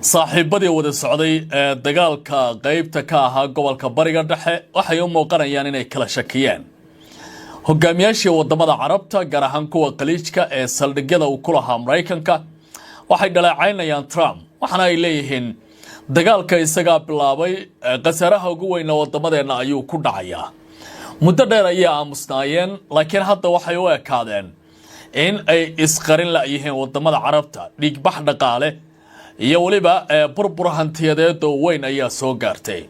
Saaxiibadii wada socday ee dagaalka qeybta ka ahaa gobolka Bariga Dhexe waxay u muuqanayaan inay kala shakiyeen. Hogaamiyaashii wadamada Carabta, gaar ahaan kuwa Khaliijka ee saldhigyada uu ku lahaa Maraykanka, waxay dhaleecaynayaan Trump, waxaana ay leeyihiin dagaalka isagaa bilaabay, khasaaraha ugu weyna wadamadeenna ayuu ku dhacayaa. Muddo dheer ayay aamusnaayeen, laakiin hadda waxay u ekaadeen in ay isqarin la'yihiin wadamada Carabta. Dhiigbax dhaqaale iyo weliba burbur hantiyadeed oo weyn ayaa soo gaartay.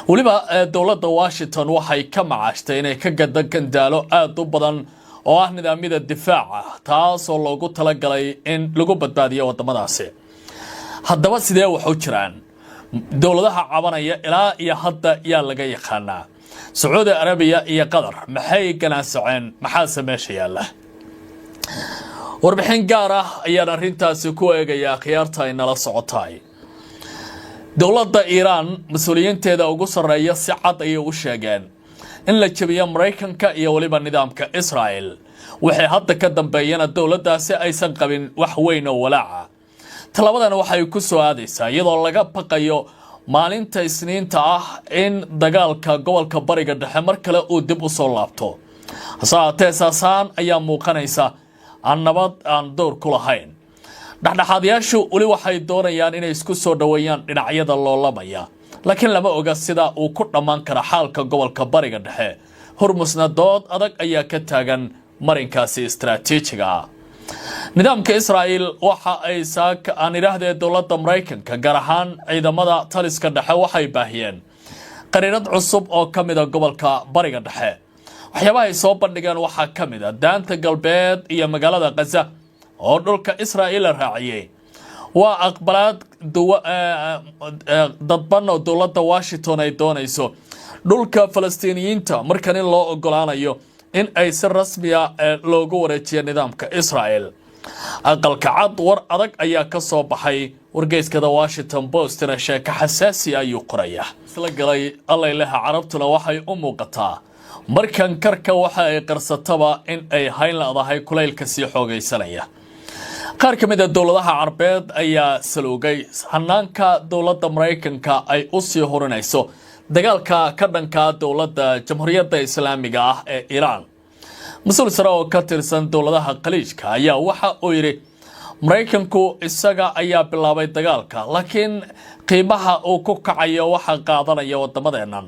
Weliba dowladda Washington waxay ka macaashtay inay ka gado gantaalo aada u badan oo ah nidaamyada difaaca, taasoo loogu talagalay in lagu badbaadiyo wadamadaasi. Haddaba sidee wax u jiraan? Dowladaha cabanaya ilaa iyo hadda yaa laga yaqaanaa? Sacuudi Arabiya iyo Qatar maxay ganaasaceen? Maxaase meesha yaalla? Warbixin gaar ah ayaan arrintaasi ku eegayaa. Khiyaarta ay nala socotaay, dowladda Iiraan mas-uuliyiinteeda ugu sarreeya si cad ayay u sheegeen in la jebiyo Maraykanka iyo weliba nidaamka Israel. Waxay hadda ka dambeeyana dowladdaasi aysan qabin wax weyn oo walaaca. Tallabadan waxay ku soo aadaysaa iyadoo laga baqayo maalinta Isniinta ah in dagaalka gobolka Bariga Dhexe mar kale uu dib u soo laabto. Hase haatee, saasaan ayaa muuqanaysa aan nabad aan door ku lahayn. Dhexdhexaadayaashu weli waxay doonayaan inay isku soo dhoweeyaan dhinacyada loolamaya, laakiin lama oga sida uu ku dhammaan kara xaalka gobolka Bariga Dhexe. Hormusna dood adag ayaa ka taagan marinkaasi istaraatiijiga ah. Nidaamka Israa'il waxa ay saaka aan idhaahdee dowladda Maraykanka, gaar ahaan ciidamada taliska dhexe, waxay baahiyeen qariirad cusub oo ka mida gobolka Bariga Dhexe. Waxyaabaha ay soo bandhigeen waxaa ka mid ah Daanta Galbeed iyo magaalada Khaza oo dhulka Israa'iil la raaciyey. Waa aqbalaad dadban oo dowladda Washington ay doonayso dhulka Falastiiniyiinta markan in loo ogolaanayo in ay si rasmiya loogu wareejiyo nidaamka Israel. Aqalka Cad war adag ayaa ka soo baxay. Wargeyska The Washington Postina sheeko xasaasi ayuu qoraya. Isla galay allayleha. Carabtuna waxay u muuqataa markan karka waxa ay qarsataba in ay hayn la'dahay kulaylka sii xoogaysanaya. Qaar ka mid ah dowladaha Carbeed ayaa saluugay hanaanka dowladda Maraykanka ay u sii hurinayso dagaalka ka dhanka dowladda Jamhuuriyadda Islaamiga ah ee Iiraan. Mas-uul sare oo ka tirsan dowladaha Khaliijka ayaa waxa uu yidhi: "Maraykanku isaga ayaa bilaabay dagaalka, laakiin qiimaha uu ku kacayo waxaa qaadanaya waddamadeennan."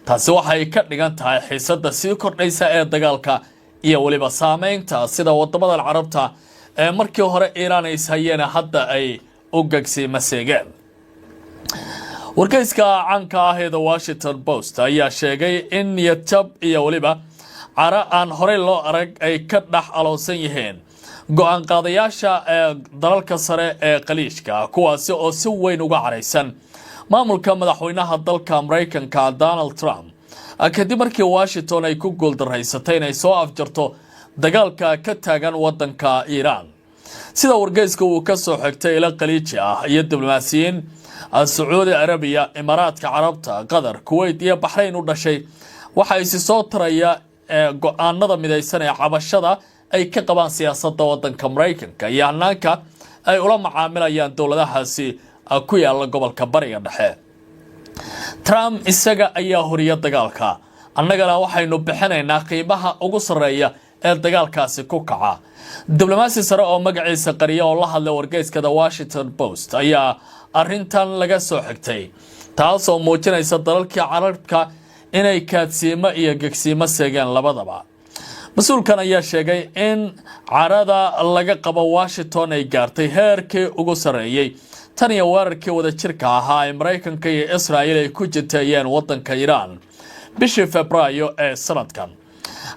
Taasi waxay ka dhigan tahay xiisadda sii kordhaysa ee dagaalka iyo weliba saameynta sida waddamadan Carabta ee markii hore Iiraan ay ishayeen hadda ay u gegsiimaseegeen. Wargeyska caanka ah ee The Washington Post ayaa sheegay in niyadjab iyo weliba cara aan horey loo arag ay ka dhex aloonsan yihiin go-aan qaadayaasha ee dalalka sare ee Khaliijka, kuwaasi oo si weyn uga caraysan maamulka madaxweynaha dalka Maraykanka Donald Trump, kadib markii Washington ay ku guuldaraysatay inay soo afjarto dagaalka ka taagan wadanka Iiraan. Sida wargeyska uu ka soo xigtay ilo Khaliiji ah iyo diblomaasiyiin Sacuudi Arabiya, Imaaraadka Carabta, Qatar, Kuweyt iyo Baxrayn u dhashay, waxa isi soo taraya go-aanada midaysan ee cabashada ay ka qabaan siyaasadda wadanka Maraykanka iyo hanaanka ay ula macaamilayaan dowladahaasi ku yaala gobolka Bariga Dhexe. "Trump isaga ayaa horiya dagaalka, annagana waxaynu bixinaynaa qiimaha ugu sarreeya ee dagaalkaasi ku kaca." Diblomaasi sare oo magaciisa qariya oo la hadlay wargeyska The Washington Post ayaa arrintan laga soo xigtay, taasoo muujinaysa dalalkii Carabka inay kaadsiimo iyo gegsiimo seegeen labadaba. Mas-uulkan ayaa sheegay in carada laga qabo Washington ay gaartay heerkii ugu sarreeyey tan iyo weerarkii wadajirka ahaa ee Maraykanka iyo Israa'il ay ku jiteeyeen waddanka Iiraan bishii Febraayo ee sanadkan.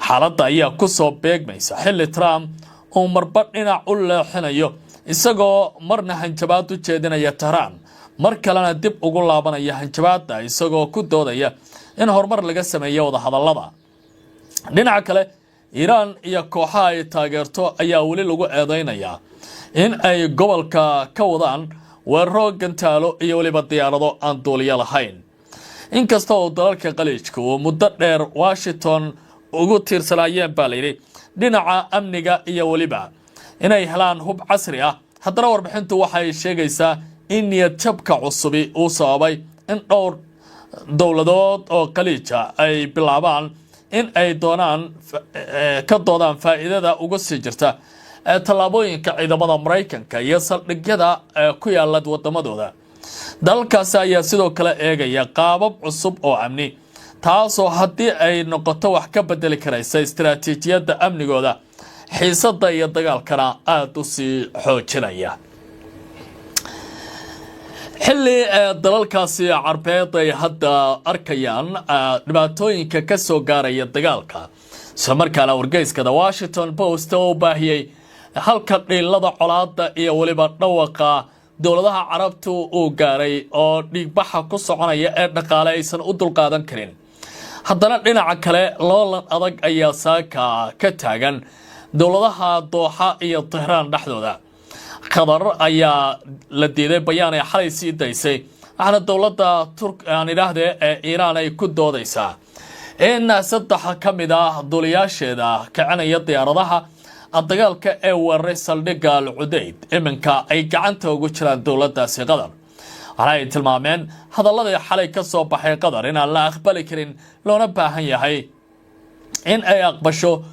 Xaaladda ayaa ku soo beegmaysa xilli Trump uu marba dhinac u leexinayo, isagoo marna hanjabaad u jeedinaya Tehraan, mar kalena dib ugu laabanaya hanjabaadda, isagoo ku doodaya in horumar laga sameeyo wadahadallada. Dhinaca kale, Iiraan iyo kooxaha ay taageerto ayaa weli lagu eedeynayaa in ay gobolka ka wadaan weeraro gantaalo iyo weliba diyaarado aan duuliyo lahayn. Inkasta oo dalalka Khaliijka uu muddo dheer Washington ugu tiirsanaayeen, baa layidhi, dhinaca amniga iyo weliba inay helaan hub casri ah, haddana warbixintu waxay sheegaysaa In niyadjabka cusubi uu sababay in dhowr dowladood oo Khaliija ay bilaabaan in ay doonaan ka doodaan faa'iidada uga sii jirta tallaabooyinka ciidamada Maraykanka iyo saldhigyada ku yaala wadamadooda. Dalalkaasi ayaa sidoo kale eegaya qaabab cusub oo amni, taasoo haddii ay noqoto wax ka bedeli karaysa istaraatiijiyadda amnigooda, xiisadda iyo dagaalkana aada u sii xoojinaya. Xilli dalalkaasi Carbeed ay hadda arkayaan dhibaatooyinka ka soo gaaraya dagaalka, isla markaana wargeyska The Washington Post oo baahiyey halka dhiilada colaada iyo weliba dhawaqa dowladaha Carabtu uu gaaray oo dhiigbaxa ku soconaya ee dhaqaale aysan u dulqaadan karin, haddana dhinaca kale loolan adag ayaa saaka ka taagan dowladaha Dooxa iyo Tehraan dhexdooda. Qatar ayaa la diiday bayaan ay xalay sii daysay, waxaana dowladda Tur aan idhaahdee ee Iiraan ay ku doodaysaa in saddex ka mid ah duuliyaasheeda kicinaya diyaaradaha dagaalka ee weeraray saldhigga Al Cudeyd iminka ay gacanta ugu jiraan dowladdaasi Qatar. Waxaana ay tilmaameen hadaladii xalay ka soo baxay Qatar inaan la aqbali karin, loona baahan yahay in ay aqbasho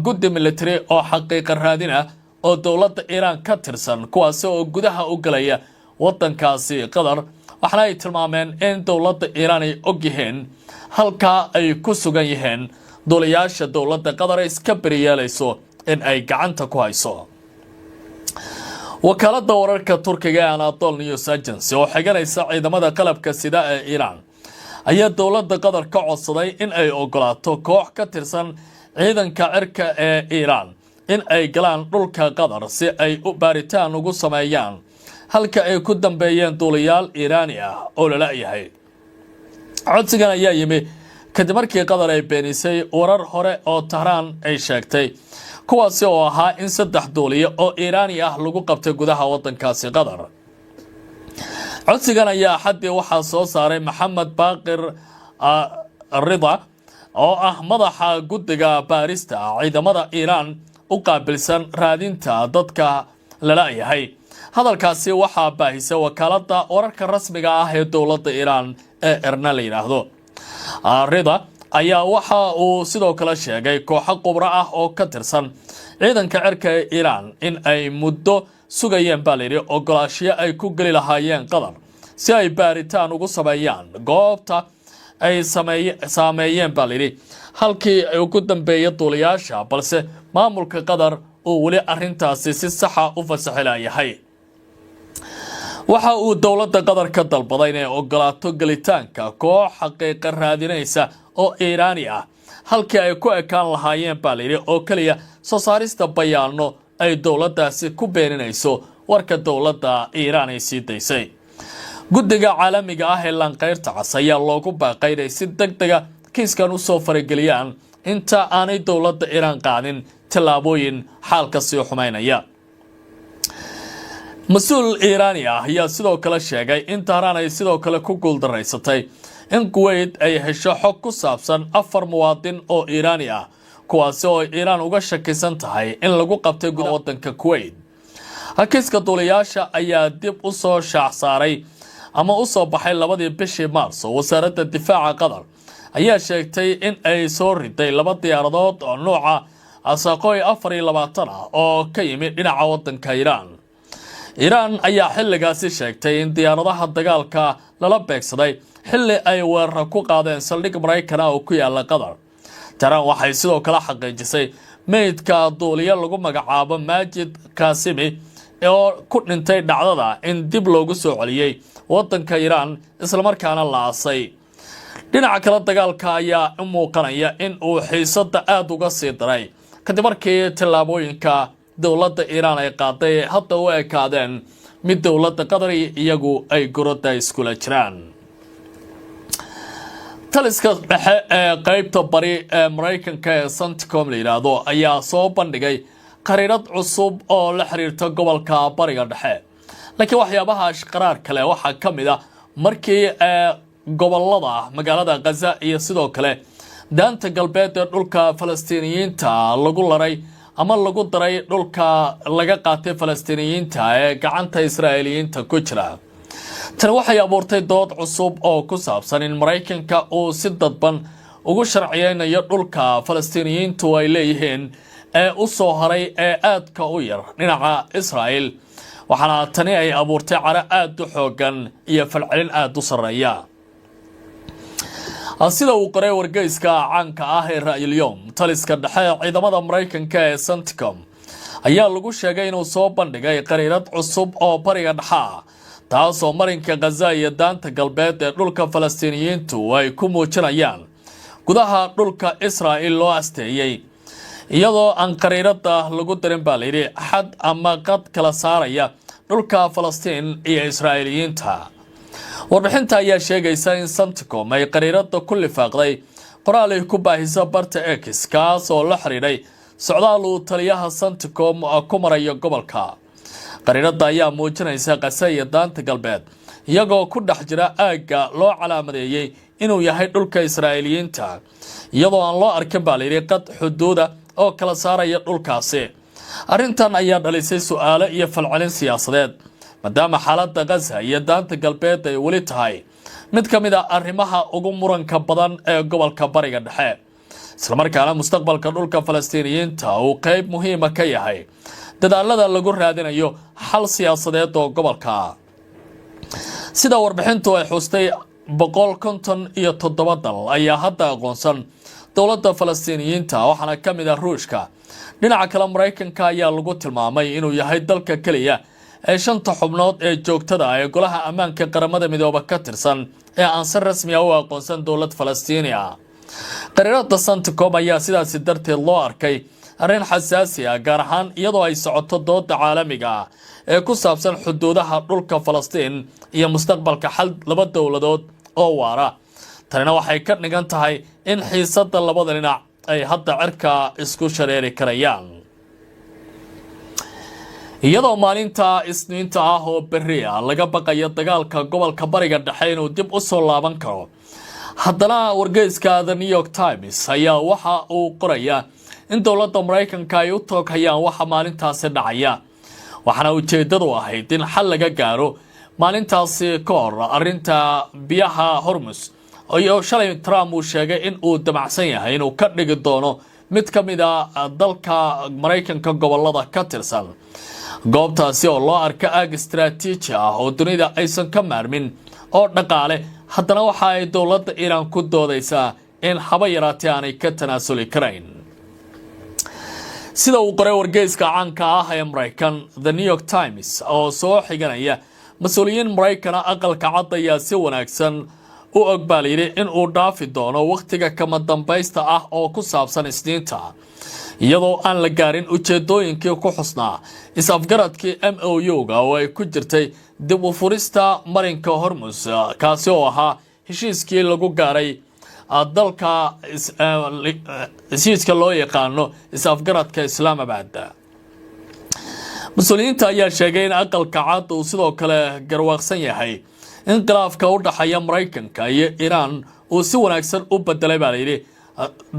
guddi military oo xaqiiqa raadin ah oo dowladda Iiraan ka tirsan, kuwaasi oo gudaha u galaya wadankaasi Qatar. Waxaana ay tilmaameen in dowladda Iiraan ay og yihiin halkaa ay ku sugan yihiin duuliyaasha dowladda Qatar ay iska beriyeelayso in ay gacanta ku hayso. Wakaaladda wararka Turkiga ee Anadolu News Agency oo xiganaysa ciidamada qalabka sida ee Iiraan ayaa dowladda Qatar ka codsaday in ay ogolaato koox ka tirsan ciidanka cirka ee Iiraan in ay galaan dhulka Qatar si ay u baaritaan ugu sameeyaan halka ay ku dambeeyeen duuliyaal Iiraani ah oo la la'yahay. Codsigan ayaa yimi kadib markii Qatar ay beenisay warar hore oo Tahraan ay sheegtay, kuwaasi oo ahaa in saddex duuliye oo Iiraani ah lagu qabtay gudaha wadankaasi Qatar. Codsigan ayaa Axaddii waxaa soo saaray Maxamed Baaqir Rida oo ah madaxa guddiga baarista ciidamada Iiraan u qaabilsan raadinta dadka la la'yahay. Hadalkaasi waxaa baahisay wakaaladda wararka rasmiga ah ee dowladda Iiraan ee IRNA la yidhaahdo. Rida ayaa waxa uu sidoo kale sheegay kooxo khubro ah oo ka tirsan ciidanka cirka ee Iiraan in ay muddo sugayeen, baa layidhi, ogolaashiyo ay ku geli lahaayeen Qatar si ay baaritaan ugu sameeyaan goobta ay saameeyeen, baa layidhi, halkii ay ugu dambeeyay duuliyaasha, balse maamulka Qatar uu weli arrintaasi si saxa u fasaxi la'yahay. Waxa uu dowladda Qatar ka dalbaday inay ogolaato gelitaanka koox xaqiiqa raadinaysa oo Iiraani ah, halkii ay ku ekaan lahaayeen, baa layidhi, oo keliya soo saarista bayaano ay dowladdaasi ku beeninayso warka dowladda Iiraan ay sii daysay. Guddiga caalamiga ah ee Laanqeyrta Cas ayaa loogu baaqay inay si deg dega kiiskan usoo farageliyaan inta aanay dowladda Iiraan qaadin tallaabooyin xaalka sii xumaynaya. Mas-uul Iiraani ah ayaa sidoo kale sheegay in Tahraan ay sidoo kale ku guuldaraysatay in Kuweyt ay hesho xog ku saabsan afar muwaadin oo Iiraani ah, kuwaasi oo Iiraan uga shakisan tahay in lagu qabtay gudaha wadanka Kuweyt. Kiiska duuliyaasha ayaa dib u soo shaac saaray ama u soo baxay 2dii bishii Maarso. Wasaaradda difaaca Qatar ayaa sheegtay in ay soo riday laba diyaaradood oo nuuca Sukhoi 24 ah oo ka yimid dhinaca wadanka Iiraan. Iiraan ayaa xilligaasi sheegtay in diyaaradaha dagaalka lala beegsaday xilli ay weeraro ku qaadeen saldhig Maraykana oo ku yaala Qatar. Tehraan waxay sidoo kale xaqiijisay meydka duuliye lagu magacaabo Maajid Kaasimi oo ku dhintay dhacdada in dib loogu soo celiyey wadanka Iiraan, islamarkaana la aasay. Dhinaca kale, dagaalka ayaa u muuqanaya in uu xiisadda aada uga sii daray kadib markii tallaabooyinka dowladda Iiraan ay qaaday ay hadda u ekaadeen mid dowladda Qatari iyagu ay gorodda iskula jiraan. Taliska dhexe ee qeybta bari ee Maraykanka ee CENTCOM la yidhaahdo ayaa soo bandhigay khariirad cusub oo la xiriirta gobolka Bariga Dhexe, laakiin waxyaabaha qaraar kale waxaa ka mid ah markii gobolada magaalada Khaza iyo sidoo kale Daanta Galbeed ee dhulka Falastiiniyiinta lagu laray ama lagu daray dhulka laga qaatay Falastiiniyiinta ee gacanta Israa'iiliyiinta ku jira. Tani waxay abuurtay dood cusub oo ku saabsan in Maraykanka uu si dadban ugu sharciyeynayo dhulka Falastiiniyiintu ay leeyihiin ee u soo haray ee aadka u yar dhinaca Israa'el, waxaana tani ay abuurtay caro aada u xoogan iyo falcelin aada u sarreeya. Sida uu qoray wargeyska caanka ah ee Ra'yul-Yowm, taliska dhexe ee ciidamada Maraykanka ee CENTCOM ayaa lagu sheegay inuu soo bandhigay qariirad cusub oo Bariga Dhexe ah, taasoo marinka Khaza iyo Daanta Galbeed ee dhulka Falastiiniyiintu ay ku muujinayaan gudaha dhulka Israa'il loo asteeyey, iyadoo aan qariirada lagu darin, baa layidhi, xad ama qad kala saaraya dhulka Falastiin iyo Israa'iiliyiinta. Warbixinta ayaa sheegaysa in CENTCOM ay qariirada ku lifaaqday qoraal ay ku baahiso barta X, kaas oo la xidhiidhay socdaal uu taliyaha CENTCOM ku marayo gobolka. Qariirada ayaa muujinaysa Qase iyo Daanta Galbeed iyagoo ku dhex jira aagga loo calaamadeeyey inuu yahay dhulka Israa'iiliyiinta, iyadoo aan loo arkin, baa layidhi, qad xuduuda oo kala saaraya dhulkaasi. Arrintan ayaa dhalisay su-aalo iyo falcelin siyaasadeed, maadaama xaaladda Khaza iyo Daanta Galbeed ay weli tahay mid ka mid ah arrimaha ugu muranka badan ee gobolka Bariga Dhexe, islamarkaana mustaqbalka dhulka Falastiiniyiinta uu qeyb muhiima ka yahay dadaalada lagu raadinayo xal siyaasadeed oo gobolka. Sida warbixintu ay xustay, 157 dal ayaa hadda aqoonsan dowladda Falastiiniyiinta, waxaana ka mid ah Ruushka. Dhinaca kale, Maraykanka ayaa lagu tilmaamay inuu yahay dalka keliya ee shanta xubnood ee joogtada ee Golaha Ammaanka Qaramada Midooba ka tirsan ee aan si rasmi ah u aqoonsan dowlad Falastiini ah. Qariirada CENTCOM ayaa sidaasi darteed loo arkay arrin xasaasi ah, gaar ahaan iyadoo ay socoto dooda caalamiga ah ee ku saabsan xuduudaha dhulka Falastiin iyo mustaqbalka xal laba dowladood oo waara. Tanina waxay ka dhigan tahay in xiisadda labada dhinac ay hadda cirka isku shareeri karayaan, iyadoo maalinta Isniinta ah oo berri ah laga baqayo dagaalka gobolka Bariga Dhexe inuu dib u soo laaban karo. Haddana wargeyska The New York Times ayaa waxa uu qorayaa in dowladda Maraykanka ay u tooghayaan waxa maalintaasi dhacaya, waxaana ujeeddadu ahayd in xal laga gaaro maalintaasi ka hor arrinta biyaha Hormus, iyo shalay Trump uu sheegay in uu damacsan yahay inuu ka dhigi doono mid ka mid ah dalka Maraykanka gobolada ka tirsan, goobtaasi oo loo arka aag istaraatiiji ah oo dunida aysan ka maarmin oo dhaqaale. Haddana waxa ay dowladda Iiraan ku doodaysaa in haba yaraatee aanay ka tanaasuli karayn. Sida uu qoray wargeyska caanka ah ee Maraykan The New York Times oo soo xiganaya mas-uuliyiin Maraykana, Aqalka Cad ayaa si wanaagsan u og, baa layidhi, in uu dhaafi doono wakhtiga kama dambaysta ah oo ku saabsan Isniinta, iyadoo aan la gaarin ujeedooyinkii ku xusnaa is-afgaradkii MOU-ga oo ay ku jirtay dib u furista marinka Hormus, kaasi oo ahaa heshiiskii lagu gaaray dalka heshiiska loo yaqaano is-afgaradka Islaamabad. Mas-uuliyiinta ayaa sheegay in Aqalka Cad uu sidoo kale garwaaqsan yahay in khilaafka u dhexeeya Maraykanka iyo Iiraan uu si wanaagsan u bedelay, baa layidhi,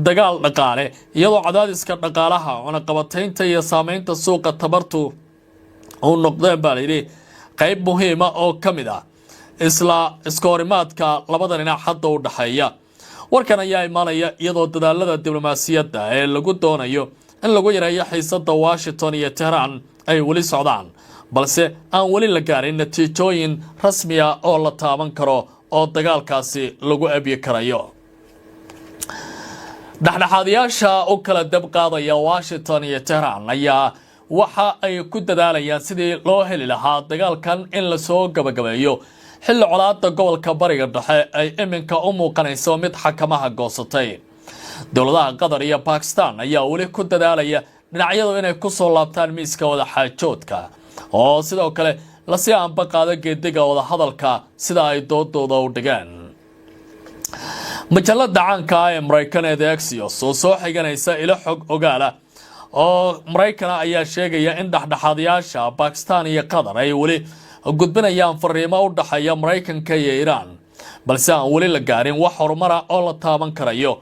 dagaal dhaqaale, iyadoo cadaadiska dhaqaalaha, cunaqabataynta iyo saameynta suuqa tabartu uu noqdeen, baa layidhi, qayb muhiima oo ka mid ah isla iska horimaadka labada dhinac hadda u dhexeeya. Warkan ayaa imaanaya iyadoo dadaalada diblomaasiyadda ee lagu doonayo in lagu yareeyo xiisadda Washington iyo Tehraan ay weli socdaan, balse aan weli la gaarin natiijooyin rasmiya oo la taaban karo oo dagaalkaasi lagu abyi karayo. Dhexdhexaadayaasha u kala dab qaadaya Washington iyo Tehraan ayaa waxa ay ku dadaalayaan sidii loo heli lahaa dagaalkan in lasoo gabagabeeyo, xilli colaada gobolka Bariga Dhexe ay iminka u muuqanayso mid xakamaha goosatay. Dowladaha Qatar iyo Bakistan ayaa weli ku dadaalaya dhinacyadu inay ku soo laabtaan miiska wadaxaajoodka, oo sidoo kale lasii anba qaado geediga wadahadalka, sida ay doodooda u dhigeen. Majalada caanka ah ee Maraykan ee The Axios oo soo xiganaysa ilo xog ogaala oo Maraykana ayaa sheegaya in dhexdhexaadayaasha Bakistan iyo Qatar ay weli gudbinayaan fariimo u dhexeeya Maraykanka iyo Iiraan, balse aan weli la gaarin wax horumara oo la taaban karayo.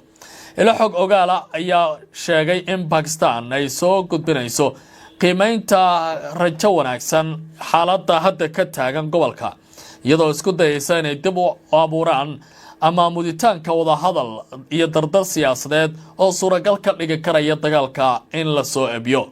Ilo xog ogaala ayaa sheegay in Bakistan ay soo gudbinayso qiimeynta rajo wanaagsan xaaladda hadda ka taagan gobolka, iyadoo iyadoo isku dayaysa inay dib u abuuraan ama muditaanka wadahadal iyo dardar siyaasadeed oo suuragal ka dhigi karaya dagaalka in la soo ebiyo.